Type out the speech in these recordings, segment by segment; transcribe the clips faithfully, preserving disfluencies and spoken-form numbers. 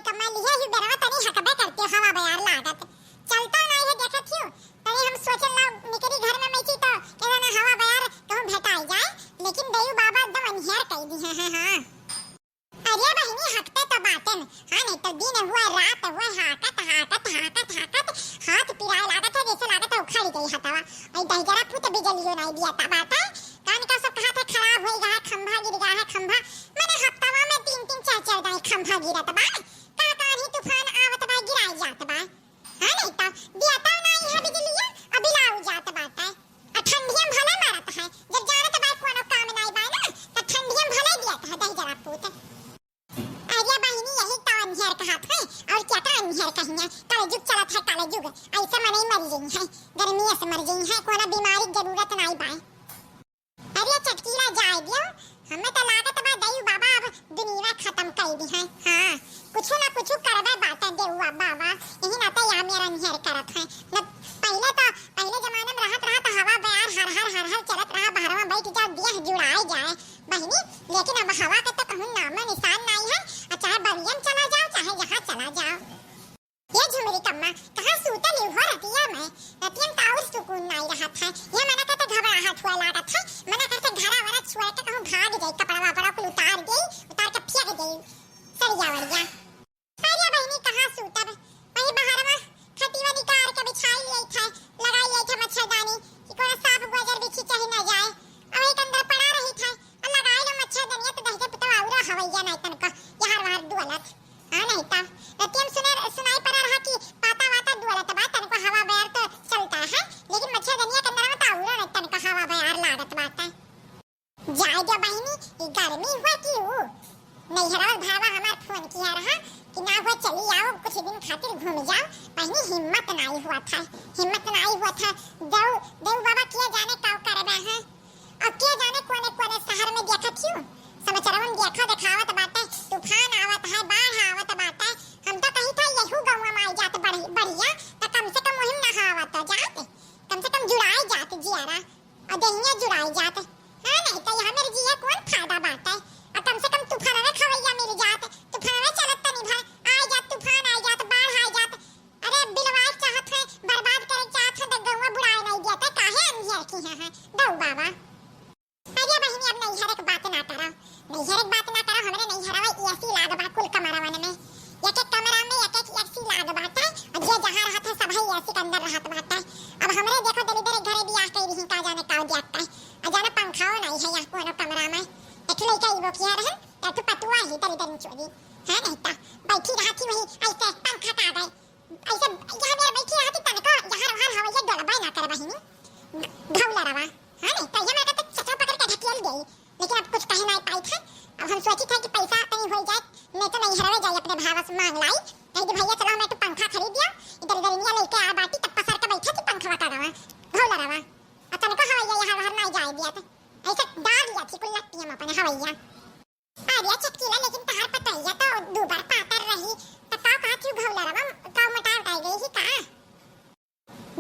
कम्मा लिहे ही बेरवा तनी हकबे करते हवा बयार लागत। चलता नाई है देखत हियो। तनी हम सोचन लाग निकरी घर में मैची तो केना ना हवा बयार कहूँ भेटाई जाए। लेकिन देऊ बाबा एकदम अन्हियार कई दिहे हैं, हाँ। अरे बहिनी हकते तो बाटेन, हाँ नहीं तो दिन हुआ रात हुआ हाकत, हाकत, हाकत, हाकत हाथ पिराए लागत है, जैसे लागत है उखड़ गई हथवा। आई दहिजरा पूत बिजलियो नाई दिया ता बाटे। कान का सब कहा था खराब होई गा है, खंभा गिर गा है, खंभा। मने हफ्तवा में तीन तीन चार चार दाई खंभा गिरत बा। का का आंधी तूफान आवत बा, गिराई जात बा। हाँ नहीं तो दिया ता नाई है बिजलिया, अभी लाऊ जात बाटे। आ ठंडिया भले मारत है, जब जानत बा कोनो काम नाई बा ना, तो ठंडिया भले दिया ता दहिजरा पूत। अरे बहिनी, यही तो अन्हियार कहात है, और क्या तो अन्हियार कहिया, कलजुग चलत है, कलजुग, ऐसे मनई मर गई है, गर्मी से मर गई है, कोनो बीमारी के जरूरत नाई बाय। अरे चटकीला जाए दियो, हमें तो लागत बा दई बाबा अब दुनिया खत्म कर दी है। हाँ, कुछ ना कुछ करबे बाटे देउआ बाबा, यही नाते या मेरा अन्हियार करत है। न पहले तो, पहले जमाने में रहत रहत हवा बयार हर हर हर हर चलत रहा, बहरवा बैठ जाओ, देह जुड़ाए जाए। बहिनी, लेकिन अब हवा के तो कहूँ नामो निशान नाई है। आ चाहे बगियन चला जाओ, चाहे जहाँ चला जाओ। ये झुमरी कम्मा, कहाँ सूतल हो रतिया में? रतिया में तो और सुकून नाई रहत है। ये मना करते घबराहट हुआ लागत है, मना करते घरा वरा छोड़ के कहूँ भाग जाई, कपड़ा वपड़ा कुल उतार देई, उतार के फेंक देई, सरिया वरिया। अरे बहिनी, कहाँ सूतब? वही बहरवा खटिया निकार के बिछाई लियत है, लगाई लियत है मच्छरदानी कि कोनो सांप गोजर बिच्छी चढ़ न जाए। अब एक अंदर पड़ा रही था, अब लगाई लो मच्छरदानिया तो दहिजरा पुतवा उड़ा हवैया नहीं तनको, यहाँ वहाँ डोलत। हाँ नहीं ता, रतिया में सुने, सुनाई पड़ा रहा कि पाता वाता डोलत बा, तनको हवा बयार तो चलता है, लेकिन मच्छरदानिया के अंदर में तो उड़ा नहीं तनको हवा बयार लागत बाटे। जाए दे बहिनी, ई गर्मी हुआ कि ऊ? नैहरवा भरवा हमार फोन किया रहा कि ना हुआ चली आओ, कुछ दिन खातिर घूम जाओ। बहिनी हिम्मत नाई हुआ था, हिम्मत नाई हुआ था। देव, देव बाबा किया जाने का करबे हैं। अब के जाने कोने कोने शहर में देखत हियो, समाचारवन देखा देखावत बाटे, तूफान आवत है, बाढ़ आवत बाटे। हम तो कही था यहू गाँव में आई जात बढ़-, बढ़िया, तो कम से कम वही में नहावत जात, कम से कम जुड़ाए जात जियारा। आ देहिया जुड़ाई जात। हाँ, नहीं तो यहाँ मेरे जिया कौन फायदा बाटे? आ कम से कम तूफानवे खवैया मिल जात, तूफानवे चलत तनी भर, आए जात तूफान, आए जात बाढ़, आए जात। अरे बिलवाए चाहत है, बर्बाद करे चाहत है, तो गौवा बुड़ाए नहीं दिया, तो काहे अन्हियार की है, है? दऊ बाबा। अरे बहिनी, अब नैहर के बात ना करा, नैहर के बात ना करा, हमरे नैहरवा एसी लाग बा कुल कमरवन में। एक एक कमरा में एक एक एसी लाग बाटे, और जे जहाँ रहत है, सबही एसी के अंदर रहत बाटे। अब हमरे देखो, दलिदर घरे बियाह कई रही, का जाने का दिया का। आ जाना पंखाओ नहीं है यहाँ कोनो कमरा में। एक लइका इबो किया रहन, एक ठो पतुआ ही दलिदर निचोड़ी। है नहीं ता, बैठी रहती वही ऐसे पंखा का गए। ऐसे यहाँ मेरे बैठी रहती तनको, यहाँ रहा हवा ये डोलबे ना कर बहिनी। घौला रवा। हाँ नहीं, तो ये मेरे को तो चचा पकड़ के ढकेल गई। लेकिन अब कुछ कहे नाई पाई थे। अब हम सोची थे कि पैसा तनी हो जाए, नहीं तो नैहरवे जाई अपने भावा से मांग लाई। कह दी, "भैया चलो, मैं तो पंखा खरीद दिया, इधर उधर इनिया लेके आ बाटी, तब पसर के बैठे थी पंखवा का रवा, भौला रवा।" अब तनको हवैया यहाँ बाहर नाई जाए दिया तो ऐसे डाल दिया थी कुल लट्टियाँ में अपने हवैया। अरे चटकीला, लेकिन तहार पतैया तो दू बार पातर रही, तो का कहा थी भौला रवा, का मोटा उटाई गई ही का?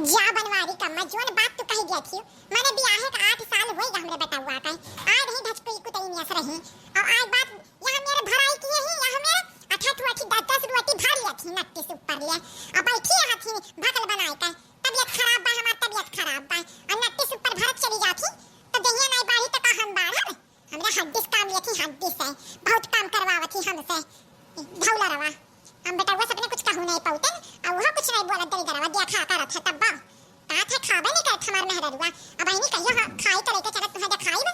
जा बनवारी कम्मा, जोन बात तू कही गया थी, माने बियाहे का आठ साल होई गा हमरे बेटउआ का। आए रही धचकुई कुतई नियस रही। और आए बात, यहाँ मेरे भराई किए ही, यहाँ मेरे अठा ठो अठी दस दस रोटी भर लिया थी, नट्टी से ऊपर लिया। अब बैठी यहाँ थी भकल बनाए का। तबियत खराब बा, हमार तबियत खराब बा। और नट्टी से ऊपर भरत चली जाती, तो दहिया नहीं बाढ़ी तो का हम बाढ़ब? हमरा हड्डी से काम लेती, हड्डी से। बहुत काम करवावती हमसे। भौला रवा। हम बेटउआ से अपने कुछ कहू नहीं पाउते, और वह कुछ नहीं बोलत, दलिदरवा देखा करत है तब बा। का थे खाबे नहीं करत हमार मेहररुआ। अब अहिनी कहियो हाँ, खाई करे के चलत तुहे देखाइब।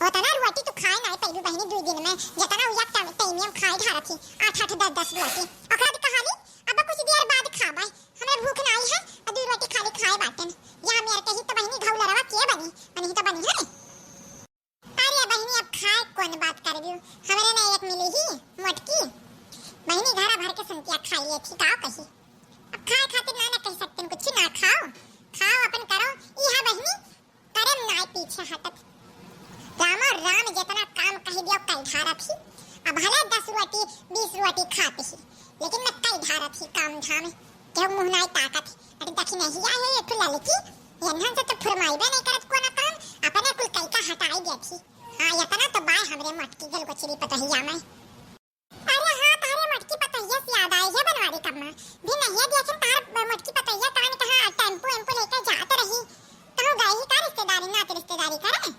उतना रोटी तू खाए नहीं पैबू बहिनी दुई दिन में, जितना उया टाइम, टाइम में हम खाए ढारत ही, आठ आठ दस दस रोटी। ओकरा बाद कहानी, अब कुछ देर बाद खाबे, हमरा भूख नहीं है, और दू रोटी खाली खाए बाटेन। यहाँ मेरे कही तो बहिनी घौला रवा के बनी, बनी तो बनी है। अरे बहिनी, अब खाए कौन बात करबू? हमरे ना एक मिली ही मोटकी। बहिनी घरा भर के संतिया खा लिए थी, का कही? अब खाए खातिर ना, ना कह सकते कुछ, ना खाओ, खाओ अपन करो। ई है बहिनी, करम नाय पीछे हटत। रामो राम जितना काम कह दियो कई ढारत ही। अब भले दस रोटी, बीस रोटी खात ही, लेकिन मैं कई ढारत ही काम धाम। केहू मुँह नाय ताकत। अरे दखिनहिया है एक ठो ललकी, यन्हन से तो फुरमाइबे नहीं करत कोनो काम, अपने कुल कई का हटाई देत ही। हाँ, इतना तो बाय हमरे मटकी गलगोचरी पतहिया में। अरे हाँ, तहरे मटकी पतहिया से याद आए, कम्मा, भी नहीं है, देखे तार मोटकी पतैया कान कहाँ टेम्पू एम्पू लेके जात रही, कहूँ गए ही का रिश्तेदारी, नात रिश्तेदारी करे?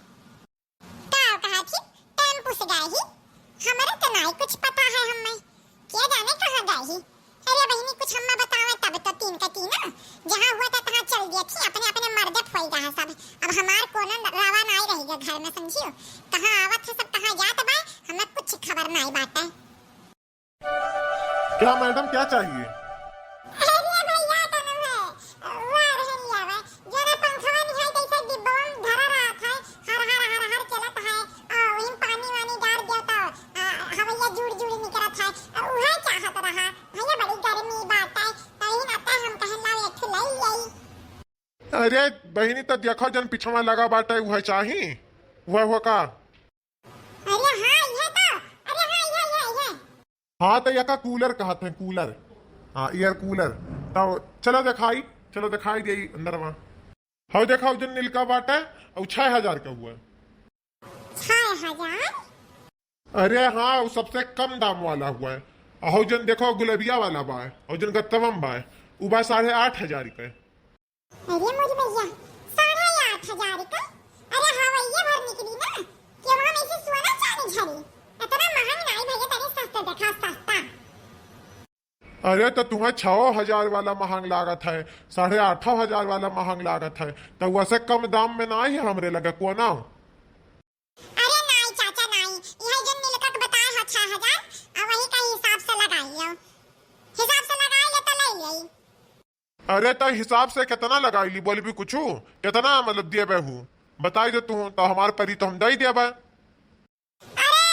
का कहा थी? टेम्पू से गए ही? हमरे तो नाई कुछ पता है हमें, क्या जाने कहाँ गए ही। अरे बहिनी, कुछ हम्मा बतावे तब तो तीन का तीन, जहाँ हुआ था तहाँ चल दिया थी, अपने अपने मर्दे फोई रहा सब। अब हमार कोनो रवा नाई रही गया घर में, समझियो, कहाँ आवत है सब, कहाँ जात बा, हमें कुछ खबर नाई बाटे। क्या मैडम, क्या चाहिए? अरे भैया, तनु है, वाह रहन लिया बा, जरा पंखवा निहाई कैसे डिब्बवा में धरा रहा था, हर हर हर हर चलत है, आ, वही पानी वानी डाल दिया तो, आ, हवैया जुड़ जुड़ निकलत है, आ, उहे चाहत रहा। भैया, बड़ी गर्मी बात है, तही नाते हम कहन लाओ एक ठो लई लई। अरे बहिनी, त देखो जन पिछवा लगा बाटे, उहे चाही, उहे हो का? अरे हाँ, ये तो, अरे हाँ, ये, ये, ये। हाँ, तो यका कूलर कहत हैं, कूलर। हाँ, एयर कूलर। तो चलो दिखाई, चलो दिखाई दे अंदर वहाँ। हाँ, देखा, उ जन नीलका बाटे, और छह हजार का हुआ। छह हजार? अरे हाँ, वो सबसे कम दाम वाला हुआ है। और जन देखो, गुलेबिया वाला बा है, और जन गत्तवम बा है, वो बा साढ़े आठ हजार का। अरे मोरी मैया, साढ़े आठ हजार का? अरे हवैया भर निकली ना, कि वहाँ में से सोना चांदी झरी। इतना महंग नाई भैया, तनी सस्ता देखा, सस्ता। अरे तो तुम्हें छह हजार वाला महंग लागत है, साढ़े आठ हजार वाला महंग लागत है, तो वैसे कम दाम में नाई है हमरे लगे कोनो। अरे नाई चाचा नाई, यह जो नीलकंठ बताए हो छह हजार, और वही का हिसाब से लगाई लो, हिसाब से लगाई ले तो ले ले। अरे, त हिसाब से केतना लगाई ली, बोलबी कुछु? केतना, मतलब, देबे हु? बताई दे तू, त हमार परी त हम दई देबे। अरे,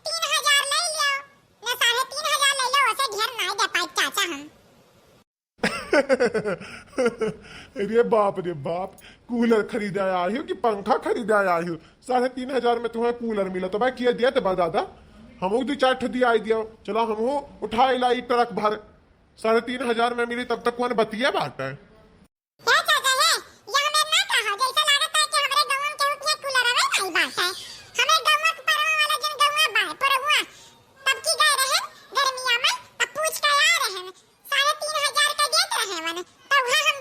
तीन हजार ले लियो, ना साढ़े तीन हजार ले लो, ओसे ढेर नाई दे पाई चाचा हम। अरे बाप रे बाप, कूलर खरीदे आए हो कि पंखा खरीदे आए हो? साढ़े तीन हजार में तुम्हें कूलर मिला, तो भाई किया दिया तो बा दादा, हमहू दो चार ठो दिया आई दियो, चलो हमहू उठाई लाई ट्रक भर। साढ़े तीन हजार में मिली तब तक कौन बतिया बात है? हे चाचा हे, ये हमें ना कहा, जैसे लागत है कि हमरे गाँव में केहू के कूलर अबे नहीं बात है। हमरे गाँव के परवा वाला जन गाँव बा, परवा, तब की गए रहन गर्मिया में, तब पूछ के आए रहन, साढ़े तीन हजार का देत रहे वन, तब वहाँ हम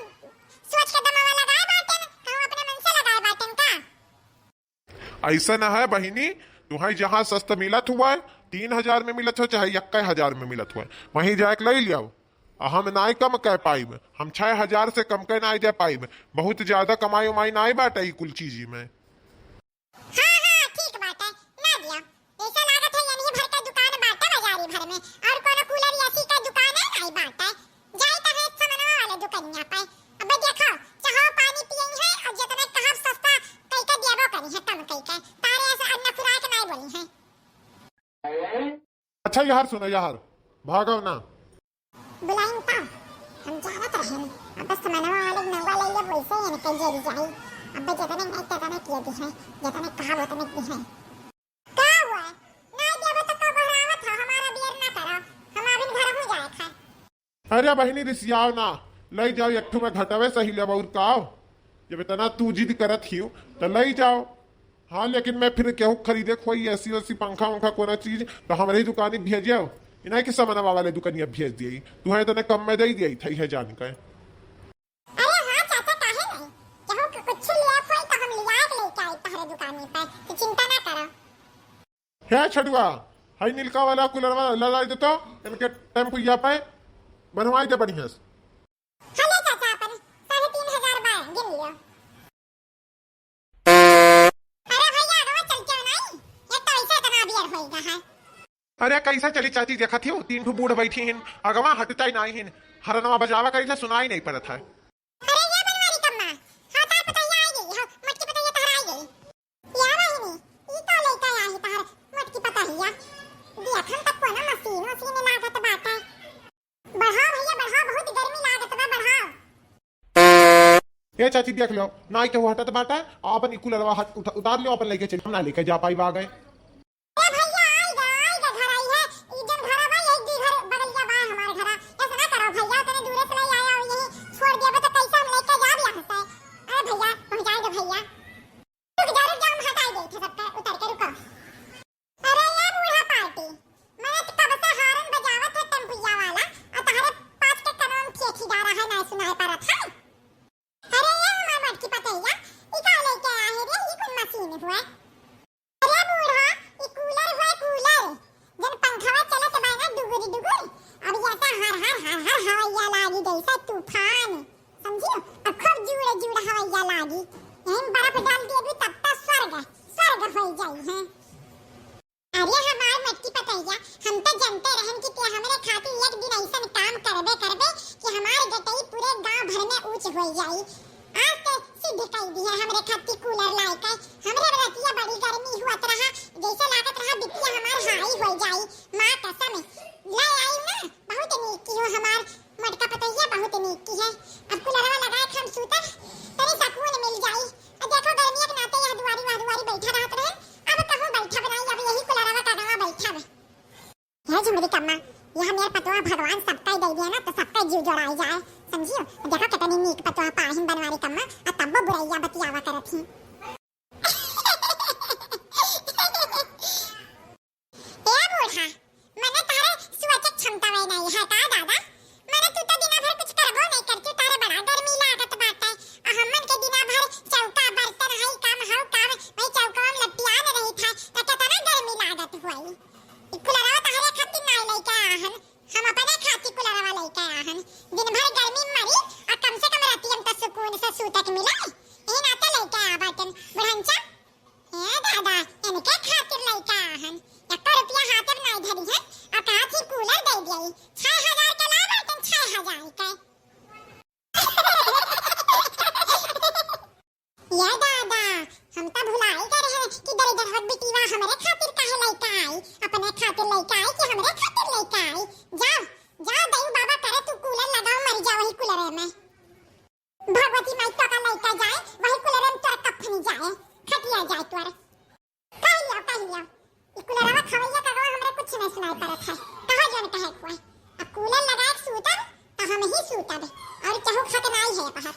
सोच के दमवा लगाए बाटेन, कहूँ अपने मन से लगाए बाटेन का? ऐसा ना है बहिनी, तुम्हें जहाँ सस्ता मिलत हुआ है, तीन हजार में मिलत हो चाहे इक्कीस हजार में मिलत हुआ है, वहीं जाके ले लियाओ। आ हम नाई कम कह पाइब, हम छह हजार से कम के नाई दे पाइब, बहुत ज्यादा कमाई उमाई नाई बाटे ई कुल चीजी में। हाँ, हाँ, ठीक बाटे, ना दिया। ऐसा लागत है यही भर का दुकान बाटे बाजारी भर में, और कोनो कूलर एसी का दुकान है नाई बाटे। जाई तबे समनवा वाले दुकनिया पे। अबे देखो, चाहो पानी पियई है और जितने कहब सस्ता कई के देबो करी है, कम कई के। तारे ऐसे अन्न खुराक नाई बोली है। अच्छा यार, सुनो यार, भागो ना। बुलाइन ता, हम जानत रहन। अब समनवा वाले नंबर ले ले, वैसे ही इनके जेरी जाई। अब जितने नहीं, कितने किए दी है, जितने कहब उतने दी है। का हुआ? नाई देबो तो का बहरावत हो? हमारा बियर ना करो, हम अभी घर हो जाए खाए। अरे बहिनी, रिसियाओ ना, लई जाओ, एक ठो में घटवे सही लेबा और का हो? जब इतना तू जिद करत हियो, तो लई जाओ। हाँ, लेकिन मैं फिर केहू खरीदे खोई एसी वेसी, पंखा वंखा, कोनो चीज, तो हमरे ही दुकानी भेजे हो। इन्हें के समनवा वाले दुकानिया भेज दिए, तू है इतने कम में दे दिए, थई है जान का। अरे हाँ चाचा, काहे नहीं? केहू के कुछ लिया खोई तो हम लिया के लेके आई तहरे दुकानी पे, तू चिंता ना करो। हे छड़ुआ, हई नीलका वाला कूलरवा लदाई दे तो, इनके टेम्पुया पे बनवाई दे बढ़िया से। हाँ ले चाचा, अपन साढ़े तीन हजार बा, गिन लियो। अरे भैया, आगवा चल के नहीं, ये तो ऐसे इतना बियर होएगा है। अरे कैसे चली चाची, देखत हियो, तीन ठो बूढ़ बैठी हिन, अगवा हटता ही नहीं हिन, हरनवा बजावा करी थे, सुनाई नहीं पड़त है। अरे ये बनवारी कम्मा, हाँ तार पतैया आई गई, हाँ, मोटकी पतैया तहर आई गई। या बहिनी, ई का लइका आई तहर मोटकी पतैया? देखन तक कोनो मशीन वशीन लागत बाटे। बढ़ाओ भैया, बढ़ाओ, बहुत गर्मी लागत बा, बढ़ाओ। ए चाची, देख लो, नाई केहू हटत बाटे, अपन ई कूलरवा हट, उठा, उतार लो, अपन लेके चली, हम ना लेके जा पाई बा गए। ए भैया, आई गा, आई गा, घर आई है, ई जन घरा बा, यही दी घर बगलिया बा हमार घरा। ऐसा ना करो भैया, तने दूरे से ले आया हो, यही छोड़ देबो तो कैसे हम लेके जाब यहाँ से? अरे भैया, पहुँचाई दो भैया। रुक जा, रुक जा, हम हटाई देई थे सबका, उतर के रुको। अरे ये बूढ़ा पार्टी, मैं तो कब से हारन बजावत है टेम्पुया वाला, और तहरे हमरे खातिर एक दिन अइसन काम करबे करबे कि हमार गटई पूरे गांव भर में ऊंच होइ जाई। आज ते सिद्ध कई दिहे हमरे खातिर कूलर लाइके। हमरे रतिया बड़ी गर्मी हुअत रहा, जइसे लागत रहा बिटिया हमार हाई होइ जाई। माँ कसम, ले आई ना, बहुत नीक की हो हमार मोटका पतोहिया, बहुत नीक की है। अब कूलरवा लगाए के हम सूतब, तनी सकून मिल जाई। अब देखो गर्मिया के नाते यह दुआरी वह दुआरी बैठा रहत रहे, अब कहूँ बैठब नाई, अब यही कूलरवा का आगवा बैठब। हे झुमरी कम्मा, यह मेर पतोह भगवान सबका दे दिया ना, तो सबका जीव जोड़ाई जाए, समझियो? देखो कितनी नीक पतोह पाहिन बनवारी कम्मा, आ तब्बो बुरैया बतियावा करत ही। ए बूढ़ा, मने तारे सोचे क्षमता वै नहीं है का दादा? मने तू तो दिना भर कुछ करबो नहीं करती, तारे बड़ा गर्मी लागत बाटे। आ हमन के दिना भर चौका बर्तन हई काम हऊ काम, वही चौकवा में लटियान रही था, तो कितना गर्मी लागत हुई। ई कुलरवा तहरे खातिर नाय लइके आहन, हम अपने खातिर कुलरवा लइके आहन। दिन भर गर्मी में मरी, आ कम से कम राती हम तो सुकून से सूते के मिले, यही नाते लइके आ बाटन। बुढ़ंचा, ए दादा, इनके खातिर लइके आहन, एको रुपया हाथे में नाय धरी है, आ कहा थी कूलर दे दिए, छह हजार के ला बाटन, छह हजार के। ये दादा, हम तो भुलाई गए रहे कि दरिद्र बिटिया हमरे खातिर काहे लइके आई, अपने खातिर लइके आई कि हमरे खातिर लइके आई। जाओ, जाओ दई बाबा करे तू कूलर लगाओ, मर जाओ वही कूलरे में। भगवती माई तो का लइके जाए, वही कूलरे में तोर कफनी जाए, खटिया जाए तोर। कह लिया, कह लिया। ई कूलरवा खवैया कगवा हमरे कुछ नहीं सुनाई पड़त है। कहो जोन कहे कोई। अब कूलर लगाए के सूतब, तो हम ही सूतब। और केहू खत नाई है बाहर।